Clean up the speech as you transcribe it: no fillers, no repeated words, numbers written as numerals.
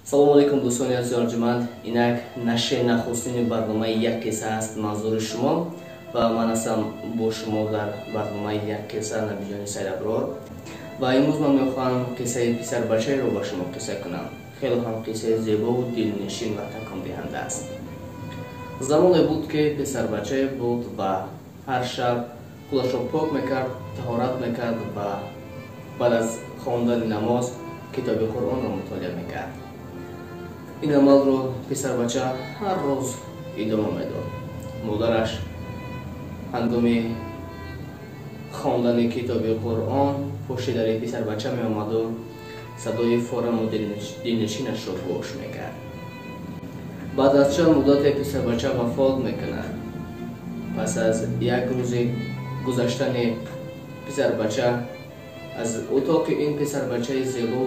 Салому алейкум, дӯстони азизи арҷуманд. Инак нашри нахустини барномаи «Як қисса» аст манзури шумо ва ман ҳастам бо шумо дар барномаи «Як қисса» Набиҷони Сайдаброр. Ва имрӯз ман мехоҳам қиссаи писарбачаеро ба шумо қисса кунам. Хеле ҳам қиссаи зебову дилнишин ва такондиҳанда аст. Замоне буд, ки писарбачае буд ва ҳар шаб худашро пок мекард, таҳорат мекард ва баъд аз хондани намоз китоби Қуръонро мутолиа мекард. Ин амалро писарбача ҳар рӯз идома медод. Модараш ҳангоми хондани китоби Қуръон пушти дари писарбача меомаду садои фораму дилнишинашро гӯш мекард. Баъд аз чанд муддате писарбача вафот мекунад. Пас аз як рӯзи гузаштани писарбача аз утоқи ин писарбачаи зебо